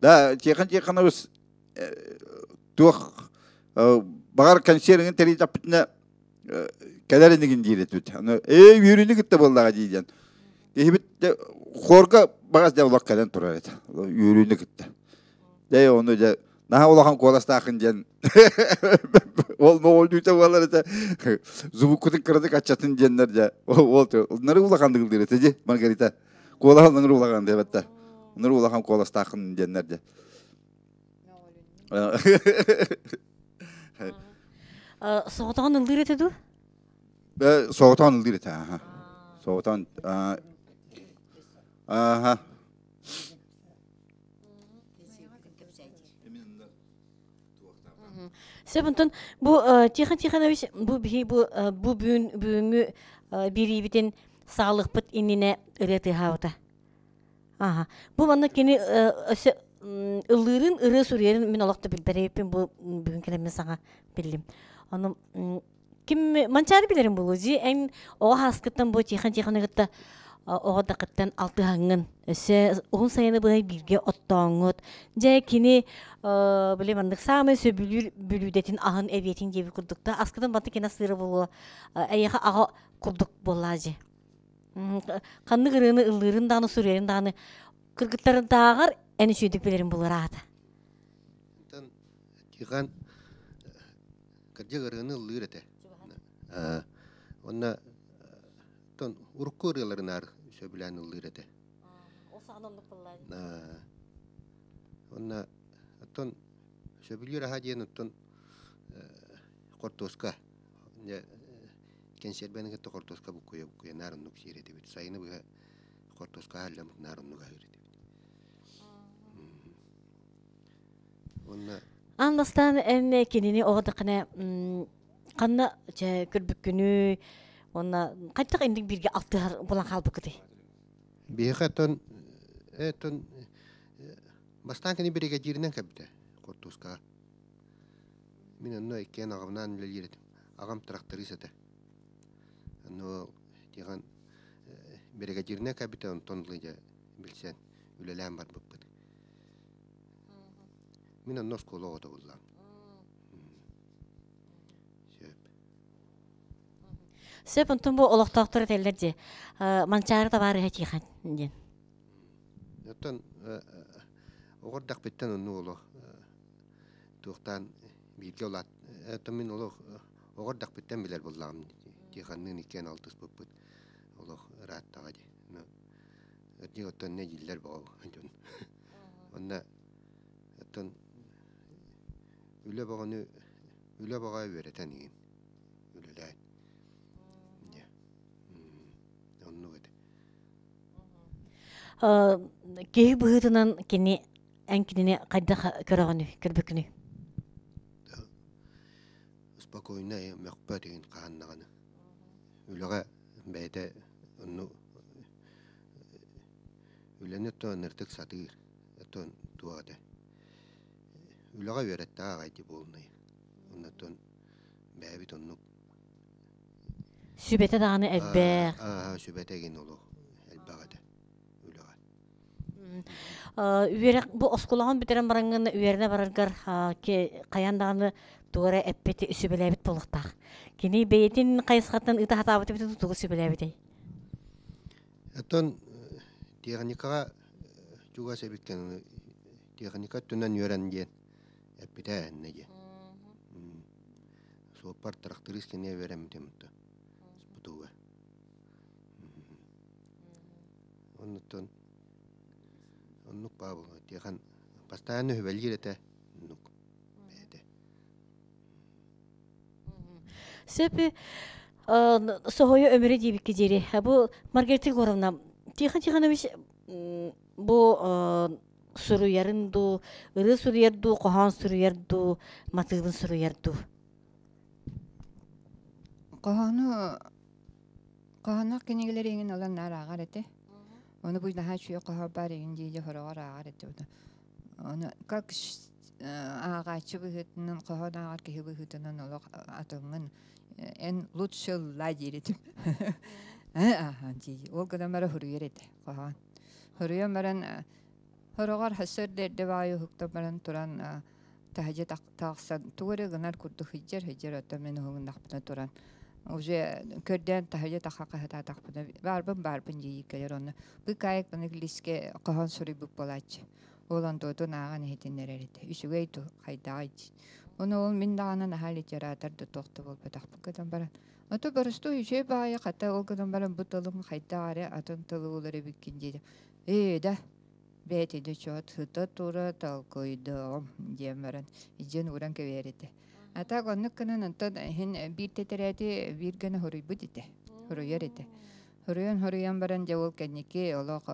Speaker 6: да Тихон Тихонович туох баҕар консервин тэрийдэхпитинэ кэлэр инигин диир этибит. Аны ээ үөрүүнү кытта буоллаҕа дии диэн. Киһибит хорга баҕас дьэ олох кэлэн турар этэ. Үөрүүнү кытта. Дьэ ону дьэ наһаа улахан куоластаахын диэн ол моҕолдүүтэ буолар этэ. Зубуккутун кыратык аччатын диэннэр дьэ ол нары улаханнык ылдыыр этэ дии Маргарита. Куолаһын нары улахан диэбэттэ. Нары улахан куоластаахын диэннэр дьэ.
Speaker 1: Соҕотоҕун ыллыыр этэ дуу?
Speaker 6: Соҕотоҕун ыллыыр этэ, аха. Соҕотоҕун аха.
Speaker 1: Сөп, онтон бу Тихон Тихонович бу биһи бу бу бүгүн бүгүҥҥү биэриибитин саҕалыахпыт иннинэ ырыа тыаһаабыта. Аха. Бу манна кини өссө ыллыырын, ырыа суруйарын мин олох да билбэт эбиппин бу бүгүн кэлэммин саҥа биллим. Ону ким Манчаары билэрин буолуо дии эн оҕо сааскыттан бу Тихон Тихоны кытта оҕо дакыттан алтыһаҥҥын өссө уһун сайыны быһа бииргэ оттооҥҥут дьэ кини били маннык саамай сөбүлүүр бүлүүдэтин аһын эбиэтин диэбит курдук да аскытын баты кини астыыра буолуо эйиэхэ аҕа курдук буоллаа дьи ханнык ырыаны ыллыырын даҕаны суруйарын даҕаны кыргыттарынтааҕар эн үчүгэйдик билэрин булар аата
Speaker 7: Онтон Тихон кырдьык ырыаны ыллыыр этэ. Онно тон урукку ырыаларынаар сөбүлээн ыллыыр этэ.
Speaker 1: Ол саҕана оннук буоллаа.
Speaker 7: Онно оттон сөбүлүүр аһа диэн оттон хортуоска кэнсиэрбэни кытта хортуоска буккуйа буккуйа наар оннук сиир этибит. Сайыны быһа хортуоска аһалламмыт наар оннук аһыыр этибит. Уонна
Speaker 1: Аан бастаан эн кинини оҕо даҕаны ханна чэ көрбүккүнүй уонна хайдах инник бииргэ алтыһар буолан хаалбыккытый?
Speaker 7: Биһиэхэ оттон оттон бастаан кини биригэдьииринэн кэлбитэ хортуоскаҕа. Мин онно иккиэн аҕабынаан үлэлиир этим. Аҕам тракторист этэ. Ону Тихон биригэдьииринэн кэлбитэ, онтон ылы дьэ билсэн үлэлээн барбыппыт. Мин онно оскуола оҕото буллам. Сөп.
Speaker 1: Сөп, онтон бу олохтоохтор этэллэр дии. Манчаары табаарыһа Тихон диэн.
Speaker 7: Оттон оҕордахпыттан оннук олох туохтаан бииргэ улаат оттон мин олох оҕо эрдэхпиттэн билэр буоллаҕым Тихонныын иккиэн алтыспыппыт олох ырааттаҕа дии Эрдик оттон не дииллэр бөҕө дьон онно оттон үлэ бөҕөнү үлэ бөҕө үөрэтэн игин үлэлээн оннук этэ
Speaker 1: Киһи быһыытынан кини эн кинини хайдах көрөҕүнүй, көрбүккүнүй?
Speaker 7: Спокойно мөхпөт игин хааннаҕына. Үлэҕэ бэйэтэ онну үлэни оттон ыныртык сатыыр. Оттон туох этэ үлэҕэ үөрэттээх аҕай дии буолунай. Оннотон бэйэбит оннук
Speaker 1: Сүбэтэ даҕаны элбэх.
Speaker 7: Сүбэтэ гин олох элбэх этэ үлэҕэ.
Speaker 1: Үөрэх бу оскуолаҕын бүтэрэн бараҥҥын үөрэнэ бараргар хайаан даҕаны тугу эрэ эппит сүбэлээбит буолуохтаах. Кини бэйэтин хайысхаттан ыыта сатаабыт эбитэ тугу сүбэлээбитэй?
Speaker 7: Оттон техникаҕа чугас эбиккин техника өттүнэн үөрэн диэн эппитэ эннэ диэн. Суоппар тракторист кини үөрэммитим спутуга. Оннуттан оннук баабыл тиэхэн постоянно үһүбэлиир этэ оннук бэйэтэ.
Speaker 1: Сөп соһуйу өмүрү диэбиккэ диэри. Бу Маргарита Егоровна, Тихон Тихонович бу суруйарын дуу, ырыа суруйар дуу, хоһоон суруйар дуу, матыыбын суруйар дуу?
Speaker 2: Хоһоону хоһоонноох кинигэлэр иҥин ылан наар ааҕар этэ. Ону бу наһаа үчүгэй хоһоон баар иҥин дии хороҕор ааҕар этэ. Ону как ааҕааччы быһыытынан хоһоон ааҕар киһи быһыытынан олох атыҥҥын эн лучше ыллаа диир этим. Ааһан дии. Ол гынан баран суруйар этэ хоһоон. Суруйан баран хороҕор сарсыарда эрдэ баайы уһуктан баран туран таһырдьа тахсан тугу эрэ гынар курдук сылдьар сылдьар оттон мин уһугуннахпына туран уже көрдөөн таһырдьа таха хаһытаатахпына баарбын баарбын дии кэлэр онно быкаайык английскэ хоһоон суруйбут буолааччы ол онтуотун ааҕан иһитиннэрэр этэ үчүгэй ту хайдаҕай дии ону ол мин даҕаны наһаа литератор да туох да буолбатахпын гынан баран ото боростуой үчүгэй баҕайы хата ол гынан баран бу тылым хайдах эрэ атын тылы булар эбиккин диэтим ээ да Бэйэтин учуот сыта-тура толкуйдуом диэн баран илдьэн ууран кэбиһэр этэ. А так оннук гынан онтон иһин биир тэтэрээти биир гына хоруйбут этэ. Хоруйар этэ. Хоруйан-хоруйан баран дьэ ол кэнники олох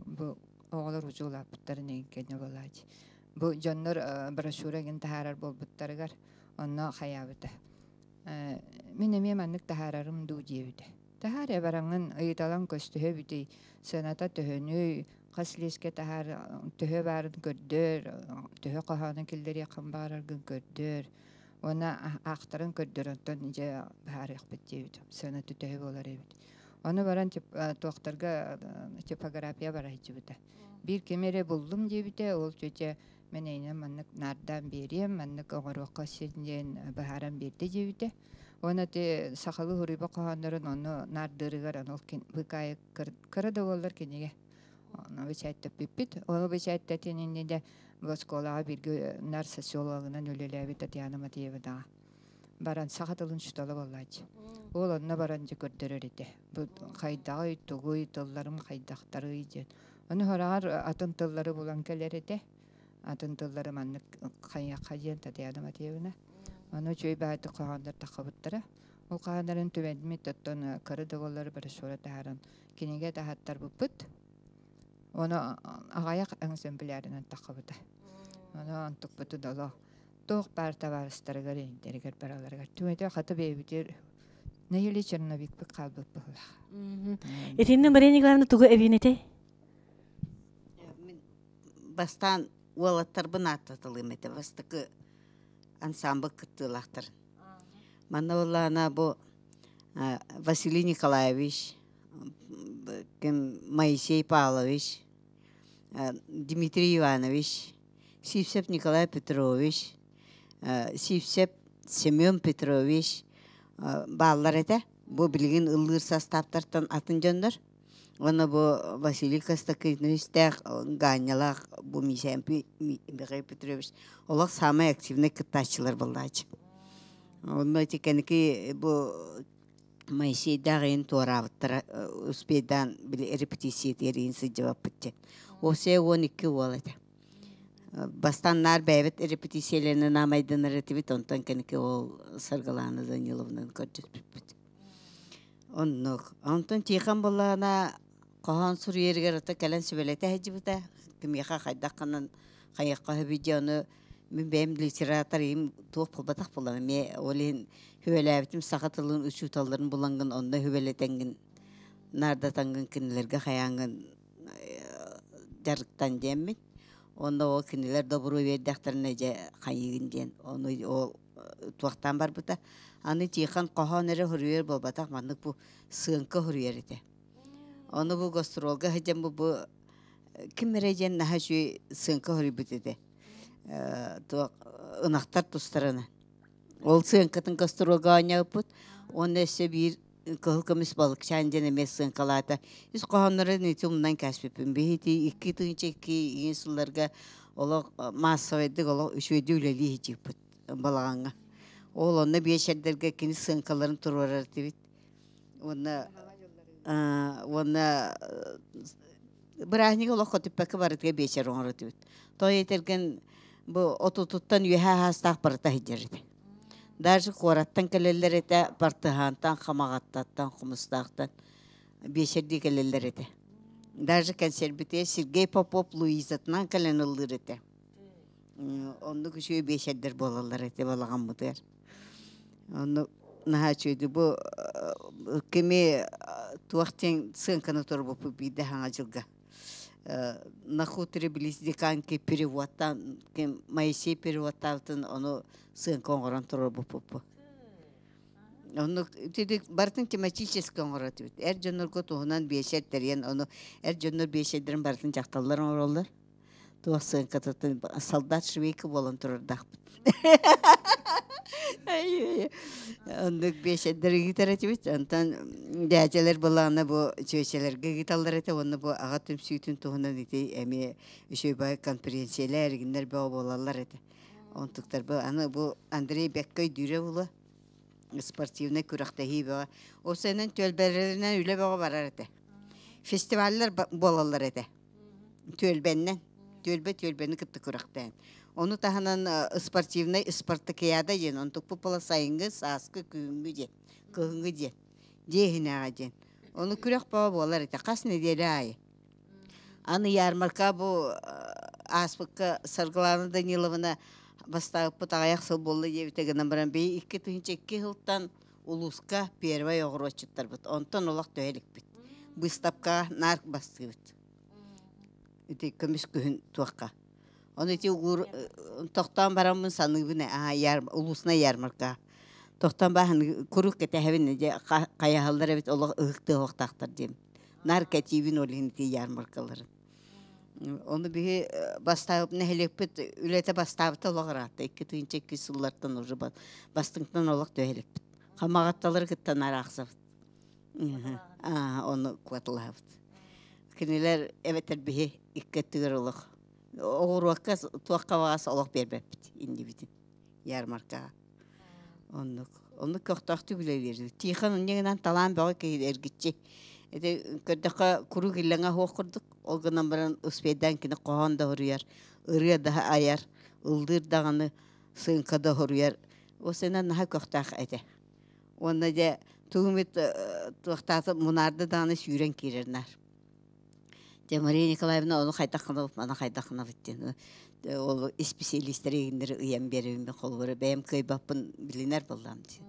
Speaker 2: бу оҕолор учуулааппыттарын иһин кэннэ буолааччы. Бу дьоннор брошюра игин таһаарар буолбуттарыгар онно хайаабыта. Мин эмиэ маннык таһаарарым дуу диэбитэ. Таһаар бараҥҥын ыйыталаҥ көстүһэ эбитий, сыаната төһөнүй, хас лиискэ таһаар төһө баарын көрдөр, төһө хоһоонун киллэриэххин баҕараргын көрдөр уонна аахтарын көрдөр, онтон дьэ быһаарыахпыт диэбит, сыаната төһө буолар эбит. Ону баран туохтарга типография бара сылдьыбыта. Биир кими эрэ буллум диэбитэ, ол чүчэ мен эйинэн маннык наардаан биэриэм, маннык оҥоруохха син диэн быһааран биэрдэ диэбитэ. Уонна ити сахалыы суруйба хоһооннорун ону наардыырыгар аны ол быыкаайык кыра да буоллар кинигэ. Ону бэчээттэппиппит. Ону бэчээттэтин иннинэ бу оскуолаҕа бииргэ нар социологынан үлэлээбит Татьяна Матвеевнаҕа баран саха тылын учуутала буоллааччы. Ол онно баран дьэ көрдөрөр этэ. Бу хайдаҕый, тугуй, тылларым хайдахтарый диэн. Ону хораҕар атын тыллары булан кэлэр этэ. Атын тыллары маннык хайыахха диэн Татьяна Матвеевна. Ону үчүгэй баайдык хоһооннор таххыбыттара. Ол хааннарын түмэммит оттон кыра да буоллар брошюра таһааран кинигэ таһаттарбыппыт. Ону аҕайах экземплярынан таххыбыта. Ону онтукпутун олох туох баар табаарыстарыгар, интэригэр бараларыгар түмэтэ хата бэйэбитигэр нэһилиэ черновикпыт хаалбыт быһыылаах.
Speaker 1: Итиннэ Мария Николаевна тугу эбиэн этэй?
Speaker 3: Мин бастаан уолаттарбын ааттаталыым этэ бастакы ансамбль кыттыылаахтарын. Манна буоллаҕына бу Василий Николаевич, ким Моисей Павлович, Дмитрий Иванович, Сивцев Николай Петрович, Сивцев Семен Петрович бааллар этэ. Бу билигин ыллыыр састааптартан атын дьоннор. Уонна бу Василий Костакиновичтаах Гаанньалаах бу Миисээмпий Михаил Петрович олох саамай активнай кыттааччылар буоллааччы. Онно ити кэнники бу Моисейдаах иһин туораабыттара успейдаан били репетициятыгар иһин сылдьыбаппыт диэн. Уопсайа 12 уол этэ. Бастаан наар бэйэбит репетициялэринэн аамайданар этибит, онтон кэнники ол Саргылаана Даниловнаны көрдөспүппүт. Оннук. Онтон Тихон буоллаҕына хоһоон суруйарыгар ата кэлэн сүбэлэтэ сылдьыбыта. Кимиэхэ хайдах гынан хайыахха сөбүй диэн ону мин бэйэм литератор им туох буолбатах буоллаҕым эмиэ ол иһин сүбэлээбитим саха тылын учууталларын булаҥҥын онно сүбэлэтэҥҥин наардатаҥҥын кинилэргэ хайааҥҥын дьарыктан диэммин. Онно ол кинилэр добуруо биэрдэхтэринэ дьэ хайыыгын диэн ону ол туохтаан барбыта. Аны Тихон хоһоон эрэ хоруйар буолбатах, маннык бу сыаҥка хоруйар этэ. Ону бу гастролга сылдьан бу бу ким эрэ диэн наһаа үчүгэй сыаҥка хоруйбут этэ. Туох ынахтар тустарына. Ол сыаҥкатын гастролга оонньообуппут. Уонна өссө биир кыһыл көмүс балыкчаан диэн эмиэ сыаҥкалаата. Ис хоһооннорун ити умнан кээспиппин. Биһи 2002 игин сылларга олох маассабайдык олох үчүгэйдик үлэлии сылдьыбыппыт балаҕаҥҥа. Ол онно биэчэрдэргэ кини сыаҥкаларын туруорар этибит. Уонна уонна бырааһынньык олох көтүппэккэ барытыгар биэчэр оҥорор этибит. Той этэргэн бу отутуттан үөһэ аһаастаах барыта сылдьар этэ. Даже куораттан кэлэллэр этэ, Партыһаантан, Хамаҕаттаттан, Хомустаахтан биэчэрдии кэлэллэр этэ. Даже кэнсиэрбитигэр Сергей Попов Луизатынан кэлэн ыллыыр этэ. Оннук үчүгэй биэчэрдэр буолаллар этэ балаҕаммытыгар. Онну наһаа үчүгэйдик бу кими туох диэн сыаҥканы турбуппут биирдэ саҥа дьылга. На хуторе близ Диканьки переводтаан ким Моисей переводтаабытын ону сыаҥка оҥорон туруорбуппут. Оннук ити барытын тематически оҥорор этибит. Эр дьоннорго туһунан биэчэр тэрийэн ону эр дьоннор биэчэрдэрин барытын дьахталлар оҥороллор. Туох сыаҥкатыттан солдат швейка буолан турардаахпыт. Оннук биэчэрдэр ыытар этибит. Онтон дээдьэлэр былаана бу чүөчэлэргэ ыыталлар этэ уонна бу аҕа түмсүүтүн туһунан ити эмиэ үчүгэй конференциялар эргиннэр бөҕө буолаллар этэ. Онтуктар бу аны бу Андрей бэккэ өйдүүрэ буолуо. Спортивнай күрэхтэһии бөҕө. Ол сэнэн түөлбэлэринэн үлэ бөҕө барар этэ. Фестиваллар буолаллар этэ. Түөлбэннэн, түөлбэ түөлбэни кытта күрэхтээн. Ону таһынан спортивнай спартакиада диэн, онтукпут буола сайыҥҥы, сааскы, күһүҥҥү диэн, кыһыҥҥы диэн, дьиэ иһинээҕи диэн. Ону күрэх бөҕө буолар этэ, хас нэдиэлэ аайы. Аны ярмарка бу ааспыкка Саргылана Даниловна бастаабыппыт аҕыйах сыл буолла диэбитэ гынан баран, бэйи 2002 сылтан улууска первай оҕуруотчуттарбыт. Онтон олох төһө иликпит. Быыстапкаҕа наар бастыыбыт. Ити көмүс күһүн туохха. Ону ити угуур тохтоон бараммын саныыбын аа яр улуусна ярмарка. Тохтоон бааһын куруук кэтэһэбин дьэ хайаһаллар эбит олох ыһыктыа диэм. Наар кэтиибин ол иһин ити ярмаркаларын. Ону биһи бастаабыт нэһилиэкпит үлэтэ бастаабыта олох ыраатта. 2002 сыллартан уже бастыҥтан олох түһэликпит. Хамаҕатталары кытта араахсабыт. Ону куоталаһабыт. Кинилэр эбэтэр биһи икки өттүгэр олох оҕуруокка туохха баҕас олох биэрбэппит иннибитин ярмаркаҕа. Оннук. Оннук көхтөөхтүк үлэлиир. Тихон инньэ талаан бөҕө киһи эргиччи. Ити көрдөххө куруук иллэҥэ суох курдук. Ол гынан баран успейдаан кини хоһоон да хоруйар, ырыа да айар, ыллыыр даҕаны, сыыҥка да хоруйар. Ол сэнэ наһаа көхтөөх этэ. Уонна дьэ тугумит туохтаата мунаарда даҕаны сүүрэн киирэр наар. Дьэ Мария Николаевна ону хайдах гынабыт, маны хайдах гынабыт диэн ол исписэлиистэр игиннэри ыйан биэрэбин холобура бэйэм кыайбаппын билинэр буоллаам дии.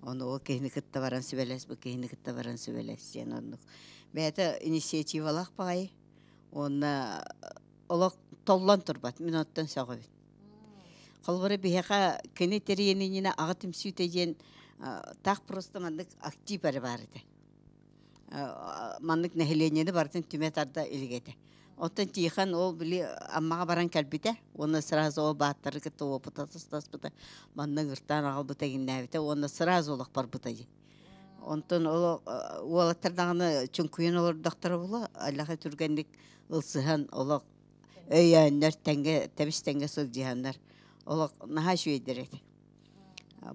Speaker 3: Ону ол киһини кытта баран сүбэлэс, бу киһини кытта баран сүбэлэс диэн оннук. Бэйэтэ инициативалаах баҕайы уонна олох толлон турбат. Мин оттон сөҕөбүн. Холобура биһиэхэ кини тэрийэн иннинэ аҕа түмсүүтэ диэн таах просто маннык актив эрэ баар этэ. Маннык нэһилиэнньэни барытын түмэ тарда илик этэ. Оттон Тихон ол били Аммаҕа баран кэлбитэ уонна сразу ол бааттары кытта уопута атастаспыта, манна ыҥыртаан аҕалбыта иҥнээбитэ уонна сразу олох барбыта дии. Онтон ол уолаттар даҕаны чуҥкуйан олордохторо буолуо, аллаха түргэнник ылсыһан олох өйөөннөр тэҥҥэ тэбис тэҥҥэ сылдьыһаннар олох наһаа үчүгэйдэр этэ.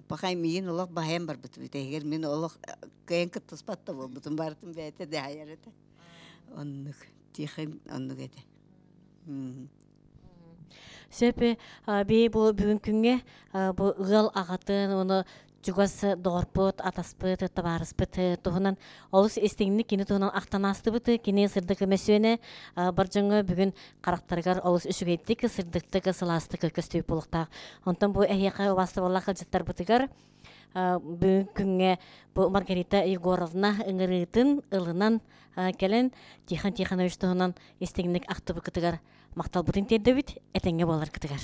Speaker 3: Пахай миигин олох баһайан барбыт бүтэһигэр мин олох кыайан кыттыспат да буолбутум барытын бэйэтэ дэһайар этэ. Оннук Тихон оннук этэ.
Speaker 1: Сөп би бу бүгүн күҥҥэ бу ыал аҕатын уну чугас доҕорпут, атаспыт, табаарыспыт туһунан олус истиҥник кини туһунан ахтан аастыбыт. Кини сырдык мөссүөнэ бар дьоҥҥо бүгүн харахтарыгар олус үчүгэйдик, сырдыктык, сылаастык көстүбүт буолуохтаах. Онтон бу эһиэхэ убаастабыллаах ыалдьыттарбытыгар бүгүн күҥҥэ бу Маргарита Егоровна ыҥырыытын ылынан кэлэн Тихон Тихонович туһунан истиҥник ахтыбыккытыгар махталбытын тиэрдэбит, этэҥҥэ буоларгытыгар.